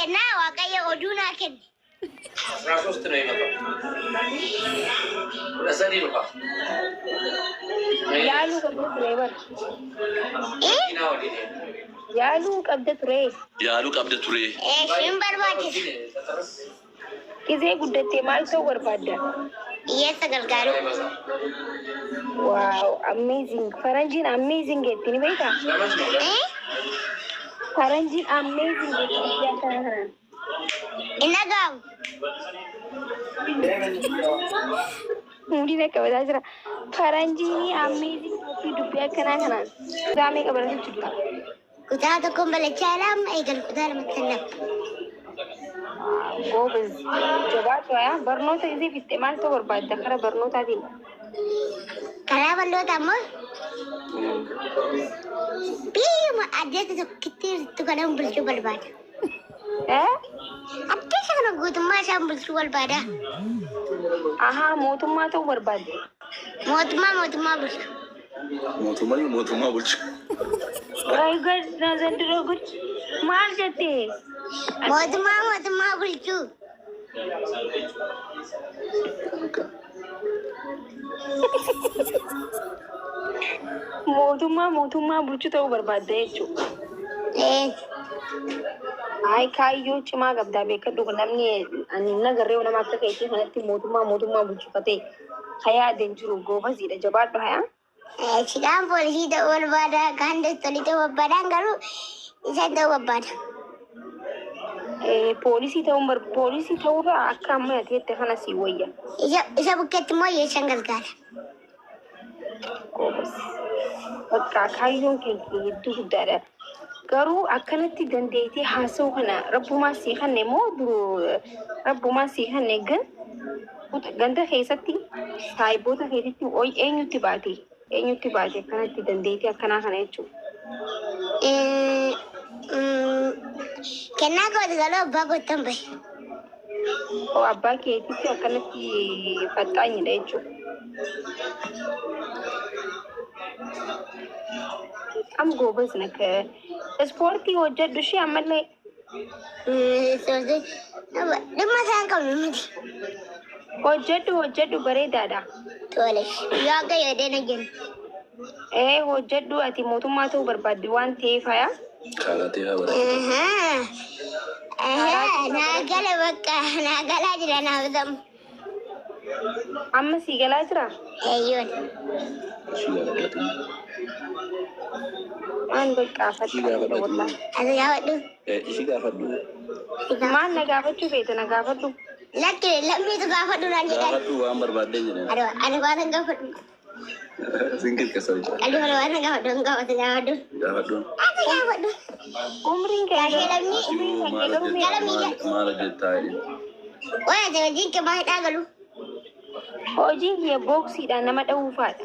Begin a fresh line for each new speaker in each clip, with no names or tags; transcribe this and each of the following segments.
Kennaa Waaqayyo oduu naa kenne.
13 ነው የመጣው። 13 dhufa.
Yaaluu qabda ture bar.
Eh?
መኪና waliin
Yaaluu qabda ture.
Yaaluu qabda ture.
Ishiin barbaachisa.
Gizee guddattee maal ta'uu barbaadda?
Hiyyeessa gargaaruu.
Wow, amazing. Faranjiin amazing jetti ni beektaa?
Eh?
Faranjiin amazing jetti biyya kana kanaan.
Hin dhaga'amu.
Muudii akka badaa jira. Faranjiin amazing jetti dubbii akkanaa kanaan. Kutaa meeqa barachuu jira?
Kutaa tokkoon balachaa jira, amma eegalu kutaa lamatti nama.
Goobaz, jabaatu haa barnoota isii fixxe maal ta'uu barbaadda karaa barnootaatiin?
Karaa bal'oota ammoo biyyuma addeessa tokkitti jirtu kanan bulchuu barbaada.
Eh?
Addeessa kana guutummaa isaan bulchuu barbaada.
Ahaa, mootummaa ta'uu barbaadde.
Mootummaa mootummaa bulchu.
Mootummaa mootummaa bulchu.
Waay gad na ዘንድሮ ጉድ maal jette?
Mootummaa mootummaa bulchuu.
Mootummaa mootummaa bulchuu ta'uu barbaadda jechuudha.
Eh,
Ay, kaayyoo cimaa qabdaa beekadhu. Namni ani hin agarree nama akka keetii kanatti mootummaa mootummaa bulchifatee yaadeen jiru goobaziidha, jabaadhu hayaa.
Sidhaan poolisii ta'uu barbaada, kaan doktorii ta'uu barbaada, garuu isaan ta'uu barbaada.
Poolisii ta'uun bar poolisii ta'uurraa akka amma ati jette kana sii wayya.
Isa bukkeetti immoo hiyyeessaan gargaara.
Goobas. Bakka kaayyoon kee hedduu guddaadha. Garuu akkanatti dandeettii haasa'uu kana rabbumaa sii kanne moo duru rabbumaa sii kanne gan ganda keessatti saayiboota keessatti oy eenyutti baate eenyutti baate akkanatti dandeettii akkanaa kana jechuudha?
Kennaa kooti galuu abbaa koottan bahe.
Oo, abbaa keetitti akkanatti faxxaanyidha jechuudha. Am goobas naka ispoortii hojjedhu ishee ammallee.
Dhimma isaan qabnu miti.
Hojjedhu, hojjedhu, bareedaadha.
Tole. Yoo akka yoo na jennu.
Ee, hojjedhu, ati mootummaa ta'uu barbaaddi waan ta'eef hayaa.
Kaaraatee haa baratu.
Naa gala, bakka naa galaa jira naaf ta'u.
Amma sii galaa jira.
Eeyyoon.
Ishii gaafadhu.
Waan bakka
Ishii
faxxaanyidha
gaafadhu.
wallaahi.
Ati gaafadhu.
Ishii gaafadhu.
Maal na gaafachuu feete? Na gaafadhu.
Lakki, lammiitu gaafadhu naan jedhan.
Gaafadhu waan barbaaddee jedhan.
Ani waan hin gaafadhu.
Sin qirqisa jechuudha.
Qalbii kana waan hin gaafadhu, hin gaafatu, gaafadhu.
Gaafadhu.
Ati gaafadhu.
Umriin kee
Gaafii lammii.
Ati hoo maal hojjettaa? Maal hojjettaa jedhin.
Waan ati hojiin kee maal hidhaa galu?
Hojiin kiyya booksiidhaan nama dhahuu faadha.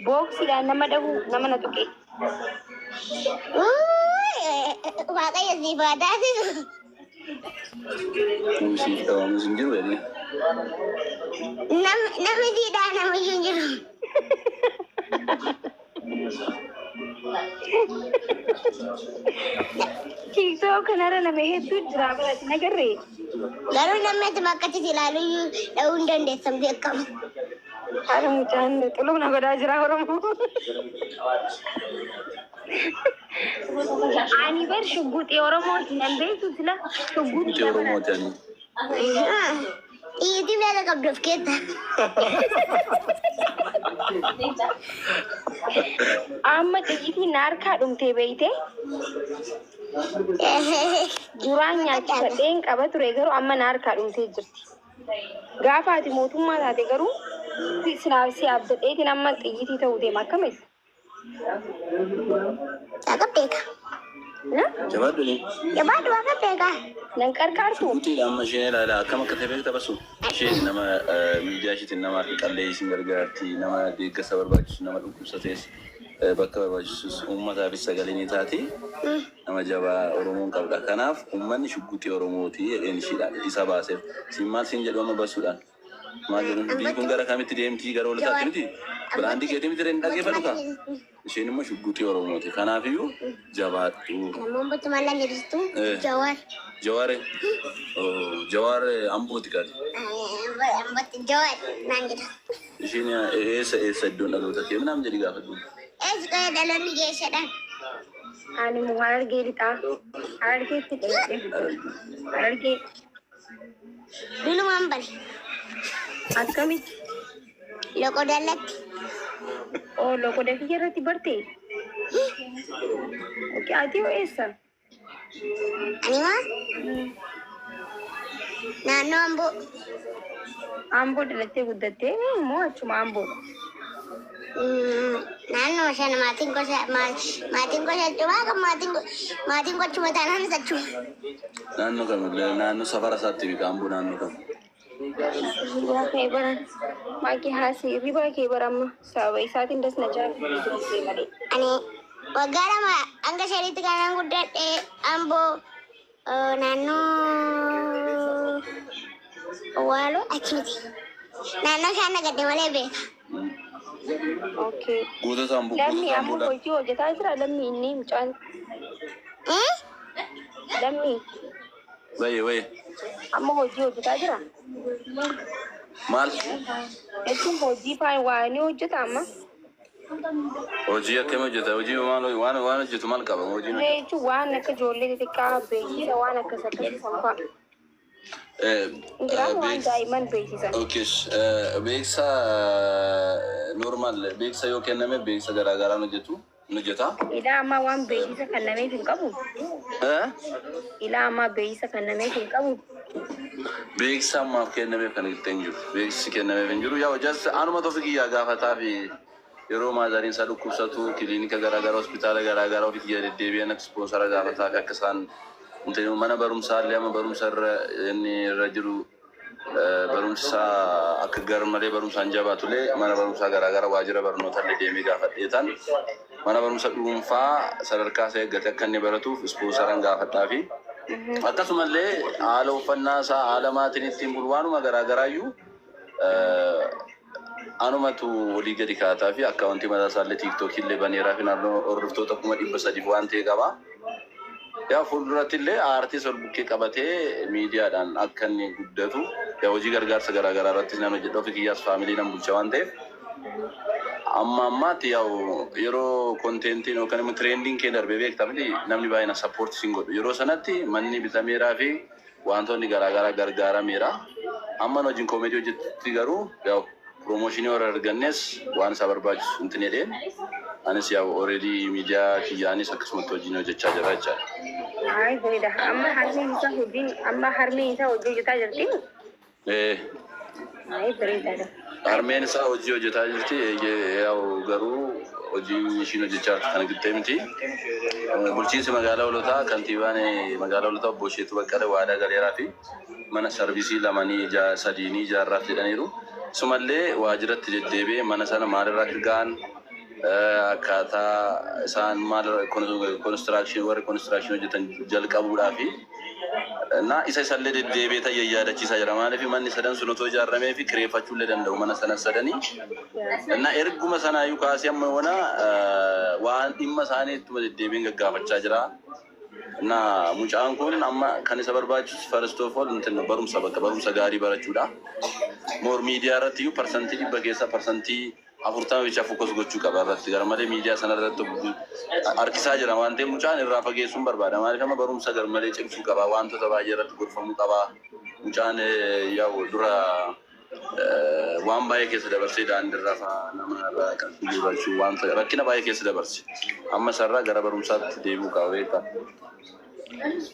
Booksiidhaan nama dhahuu, nama na tuqe.
Waaqayyo siif haa taasisu.
Namni siif dhawamus hin jiru jedhee.
Namni siidhaa namayyuu hin jiru.
TikTok kanarra nama hedduu jira biratti nagarree.
Garuu namni ati akkatti si ilaalu iyyuu dha'uu hin dandeessan beekamu.
Haadha, mucaan xulub na godhaa jira Oromoo. Ani bar shugguxii Oromooti nan beektu sila shugguxii.
Miti Oromooti ani.
Xiyyiitii meeqa qabdu of keessa?
Amma xiyyitii na harkaa dhumtee beeyte, duraan nyaachifadheen qaba ture, garuu amma na harkaa dhumtee jirti. Gaafa ati mootummaa taate garuu silaaf si abdadheetiin amma xiyyitii ta'uu deema akkamitti?
Waaqa beeka.
Jabaadhu ni.
Jabaadhu, waaqa beeka.
Nan qarqaartu.
Shugguxiidha amma isheen ilaala akkam akka ta'e beekta basu. Isheen nama miidiyaa isheetiin nama harka qallee isin gargaarti, nama deeggarsa barbaachisu, nama dhukkubsatees bakka barbaachisus uummataafis sagalee ni taati. Nama jabaa Oromoon qabda. Kanaaf uummanni shugguxii Oromooti jedheen ishiidhaan isa baaseef. Siin maal siin jedhu amma basuudhaan? Maal jedhu, biyyi kun gara kamitti deemti, gara walataatti miti? Brand keetii miti hin dhaggeeffatu kaa. Isheen immoo shugguxii Oromooti. Kanaafiyyuu jabaadhu.
Namoonni Ambootti maal naan jedhistu?
Eh.
Jawaar.
Jawaare. Oh, Jawaar Ambooti kaati.
Ambootti Jawaar naan jedha.
Isheen eessa eessa iddoon dhaloota kee ምናምን jedhi gaafadhu.
Eessi qoya dhaloonni geessadhaan?
Ani immoo Harargee lixaa. Harargeetti dhaladhee guddadhe. Harargee.
Dulumaan bale.
Akkamitti?
Loqodallatti.
Oo, loqoda kiyya irratti barte? Okay, ati hoo eessa?
Ani maa? Naannoo Amboo.
Amboo dhalattee guddattee immoo achuma Amboodha.
Naannoo sana maatiin gosa achumaa kan maatiin gochuma taanaan achuma.
Naannoo kam? Naannoo safara isaatti beeka Amboo naannoo kam?
Hirribaa kee bara. Maakii haasii hirribaa kee bara amma sababa isaatiin das na jaalladhu malee.
Ani waggaa 2 hanga 3tti kanan guddadhe Amboo, naannoo Waaloo achi miti. Naannoo isaan nagadde malee beeka.
Okay.
Guutuu Amboo.
Lammii
Guutuu
amma
Amboo.
hojii hojjetaa jira lammii inni mucaan
Eh?
lammii
Waye waye.
amma hojii hojjetaa jira.
Maal?
Jechuun hojii faan waa ni hojjeta amma.
Hojii akkamii hojjeta? Hojii maal waan hojjetu maal qaba? Hojii
Jechuun waan akka ijoollee xixiqqaa beeksisa waan akkas akkasii san fa'a. Injiraan waan daa'imman beeksisan.
Okay, beeksisa normal beeksisa yoo kenname beeksisa garaagaraa hojjetu ni hojjeta.
Ilaa ammaa waan beeksisa kennameef hin qabu.
Eh?
Ilaa ammaa beeksisa kennameef hin qabu.
Beeksisa ammaaf kennameef kan itti hin jiru. Beeksisi kennameef hin jiru. Yaa just anuma tofi kiyyaa gaafataa fi yeroo maazaariin isaa dhukkubsatu kiliinika garaagaraa, hospitaala garaagaraa ofii kiyya deddeebi'an akka sponsor gaafataa fi akka isaan mana barumsaa illee amma barumsa irra inni irra jiru, barumsa isaa akka gar malee barumsaan jabaatullee mana barumsaa garaagaraa waajjira barnoota illee deemee gaafadheetan mana barumsa dhuunfaa sadarkaa isaa eeggate akka inni baratuuf sponsoran gaafadhaa fi akkasumallee haala uffannaa isaa, haala maatiin ittiin bulu, waanuma garaagaraayyuu anumatu olii gadi kaataa fi akkaawuntii mataa isaallee TikTokii illee baneeraa fi naannoo hordoftoota 300,000 waan ta'e qaba. Yaa fuulduratti illee aartii ol bukkee qabatee miidiyaadhaan akka inni guddatu, yaa hojii gargaarsa garaagaraa irrattis nan hojjedha, ofii kiyyaas family nan bulcha waan ta'eef amma ammaatti yaa'u yeroo contentiin yookaan immoo trendiin kee darbee beektaa miti, namni baay'ina support siin godhu yeroo sanatti manni bitameeraa fi wantoonni garaagaraa gargaarameera. Amma hojiin comedy hojjetutti garuu yaa'u promotion warra argannes waan isa barbaachisu hin jedheen anis yaa'u already miidiyaa kiyyaanis akkasumatti hojiin hojjechaa jira jechaadha.
Ay, bareeda. Amma harmeen isaa hojii hojjetaa jirti.
Eh,
Ay, bareedaadha.
Harmeen isaa hojii hojjetaa jirti. Yaa'u garuu hojiin ishiin hojjechaa jirtu kana qixxee miti. Bulchiinsi magaalaa Holotaa, kantiibaan magaalaa Holotaa obbo Isheetuu Baqqalee waadaa galeeraa fi mana service lamanii sadiinii ijaarraaf jedhaniiru. Isumallee waajjiratti deddeebi'ee mana sana maalirraa akka ga'an, akkaataa isaan maal construction, warri construction hojjetan jalqabuudhaa fi እና isa isallee deddeebi'ee tayyee yaadachiisaa jira. Maaliif manni sadan sun otoo ijaaramee fi kireeffachuu illee danda'u mana sana sadanii. እና erguma sanaayyuu kaasee amma yoona waan dhimma isaanii ittuma deddeebiin gaggaafachaa jira. እና mucaan kun amma kan isa barbaachisu first of all እንትን ነው, barumsa, bakka barumsa gaarii barachuudha. More miidiyaa irratti iyyuu 100% keessa 40% bicha focus gochuu qaba irratti gara malee miidiyaa sana irratti harkisaa jira waan ta'eef mucaan irraa fageessuun barbaada. Maaliif amma barumsa gar malee cimsuu qaba, wantoota baay'ee irratti gorfamuu qaba. Mucaan yaa'u dura waan baay'ee keessa dabarsee daandiirra fa'aa nama irraa qarshii guurrachuu wanta rakkina baay'ee keessa dabarse. Amma isarraa gara barumsaatti deebi'uu qaba beektaa.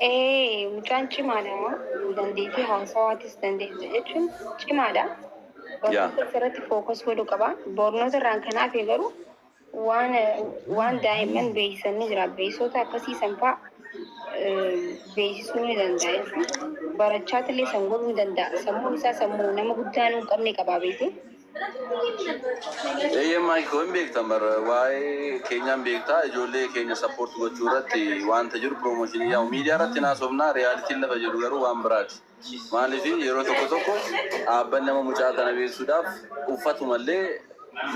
Ee, mucaan cimaadha. Dandeettii haasawaatis dandeettii jechuun cimaadha. Barnoota irratti focus godhuu qaba. Barnoota irraan kan hafe garuu waan daa'imman beeksisan ni jira. Beeksisoota akkasii san fa'a beeksisuu ni danda'a jechuudha. Barachaatiillee san godhuu ni danda'a. Sammuun isaa sammuu nama guddaa hin qabne qaba beekte.
Eeyyee, maayikoo hin beektan bara waa'ee keenyaan beektaa, ijoollee keenya support gochuu irratti wanta jiru promotion yaa'u miidiyaa irratti naasofnaa, realityn lafa jiru garuu waan biraati. Maaliif yeroo tokko tokko dhaabbanni nama mucaa kana beeksisuudhaaf uffatumallee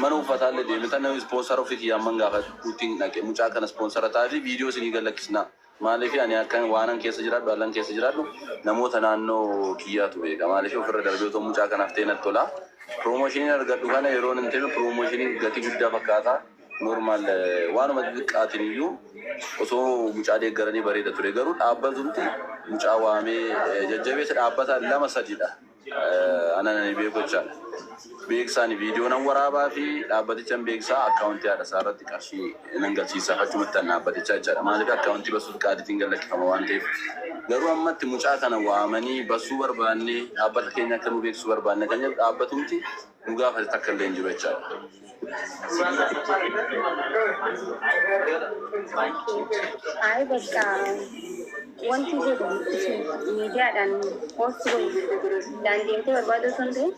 Mana uffataallee deeme tan namni sponsor ofii kiyyaan man gaafadhuutiin dhaqe mucaa kana sponsor ta'aa fi viidiyoo isinii gad lakkisnaa. Maaliif ani akka waanan keessa jiraadhu, haalan keessa jiraadhu namoota naannoo kiyyaatu beeka. Maaliif ofirra darbee otoo mucaa kanaaf ta'e natti tola. Promotion argadhu kana yeroo hin ta'e promotion gatii guddaa fakkaata. Normal waanuma xixiqqaatiin iyyuu osoo mucaa deeggaranii bareeda ture. Garuu dhaabbatumti mucaa waamee jajjabeessa dhaabbata lama sadiidha. Anan ani beeku jechaadha. Beeksisaan viidiyoo nan waraabaa fi dhaabbatichaan beeksisaa akkaawuntii haadha isaa irratti qarshii nan galchiisa achumatti an dhaabbatichaa jechaadha. Maaliif akkaawuntii basuuf qaaditiin gad lakkifama waan ta'eef. Garuu ammatti mucaa kana waamanii basuu barbaanne, dhaabbata keenya akka nu beeksisuu barbaanne kan jedhu dhaabbatumti nu gaafate takka illee hin jiru jechaadha.
Ay, bakka wanti jedhu isin miidiyaadhaan post godhu daandeemtee barbaadu osoo hin ta'in,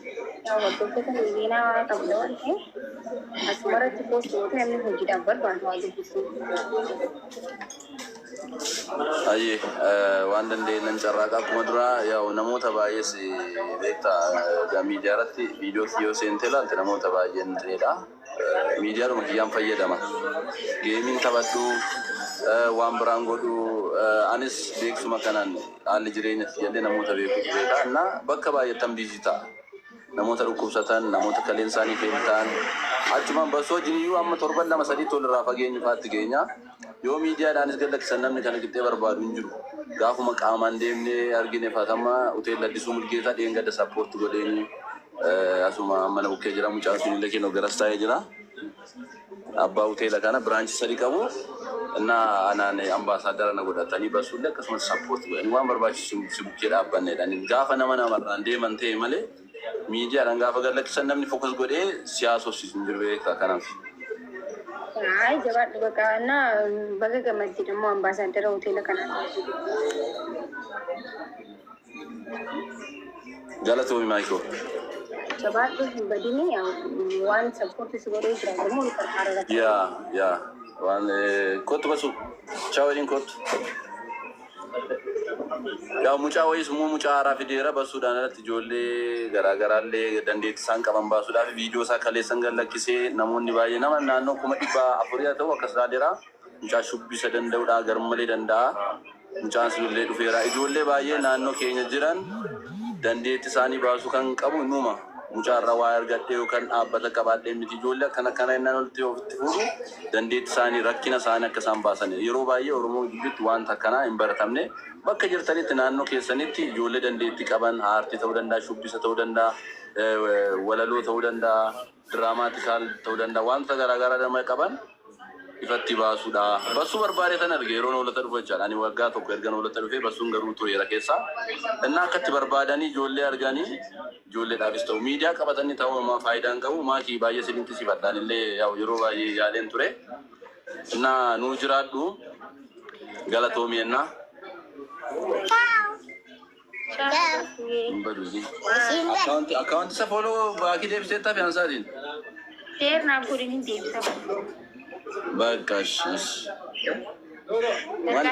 yaa hordoftoota miiliyoonaa waan qabda waan ta'eef, asumarratti post goote namni hojiidhaaf barbaadu haa dubbisu.
Ayyee, waan dandeenye carraaqa akkuma duraa. Yaa'u namoota baay'ees beektaa, miidiyaa irratti viidiyoo kiyyoo seentee ilaalte namoota baay'een ta'edha. Miidiyaadhuma kiyyaan fayyadama. Gameiin taphadhu, waan biraan godhu, anis beeksuma kanaan haalli jireenya kiyyallee namoota beekutu beeka. Na bakka baay'attan busy ta'a. Namoota dhukkubsatan, namoota kaleen isaanii fail ta'an achumaan basoo wajjin iyyuu amma torban 2 3tti walirraa fageenyu fa'aatti geenya. Yoo miidiyaadhaanis gad lakkisan namni kana qixxee barbaadu hin jiru. Gaafuma qaamaan deemnee argine fatama hoteela Addisuu Mulgeetaa dheengadda support godheeni asuma mana bukkee jira, mucaan sun illee kennu garas taa'ee jira. Abbaa hoteela kana branch sadi qabu. Innaa anaan ambaasaadara na godhatanii basuullee akkasumas support godhanii waan barbaachisu si bukkee dhaabbannedha. Gaafa nama namarraan deeman ta'e malee miidiyaadhaan gaafa gad lakkisan namni focus godhee siyaasofsiisu hin jiru, beektaa kanaaf.
Ay, jabaadhu bakka na baga gammadde immoo ambaasaadara hoteela kanaa.
Galatoomi, Maayikoo.
Jabaadhu, hin badini, waan support si godhee jira immoo nu qarqaara.
Yaa waan kottu basu chaa waliin kottu. Yaa mucaa wayiis immoo mucaa haaraa fideera basuudhaan alatti ijoollee garaagaraallee dandeettii isaan qaban baasuudhaaf viidiyoo isaa kaleessan gad lakkisee namoonni baay'ee nama naannoo 400,000 haa ta'u akkas ilaaleera. Mucaa shubbisa danda'udha, garmalee danda'a. Mucaan sunillee dhufeera. Ijoollee baay'ee naannoo keenya jiran dandeettii isaanii baasuu kan qabu numa. Mucaa irraa waa argadhee yookaan dhaabbata qabaadhee miti, ijoollee akkana akkana innaan olitti ofitti fuudhu dandeettii isaanii rakkina isaanii akka isaan baasan. Yeroo baay'ee Oromoo gidduutti wanta akkanaa hin baratamne. Bakka jirtanitti, naannoo keessanitti ijoollee dandeettii qaban, aartii ta'uu danda'a, shubbisa ta'uu danda'a, walaloo ta'uu danda'a, dramatical ta'uu danda'a, wanta garaagaraa nama qaban ifatti baasuudha. Basuu barbaade tan arge yeroo hoolata dhufu jechaadha. Ani waggaa tokko erga hoolata dhufee, basuun garuu tureera keessa. Innaa akkatti barbaadanii ijoollee arganii ijoolleedhaafis ta'u miidiyaa qabatanii ta'uu ammaa faayidaan qabu maakii baay'ee dinqisiifadhaan illee yeroo baay'ee yaaleen ture. Innaa nuu jiraadhu, galatoomi ennaa.
Ciao.
Hin baduusi.
Siin bad.
Akkaawuntii isa follow baakii deebisee tafi ansaatiin.
Share naaf godhin, hin deebisa.
Bakka. Maal?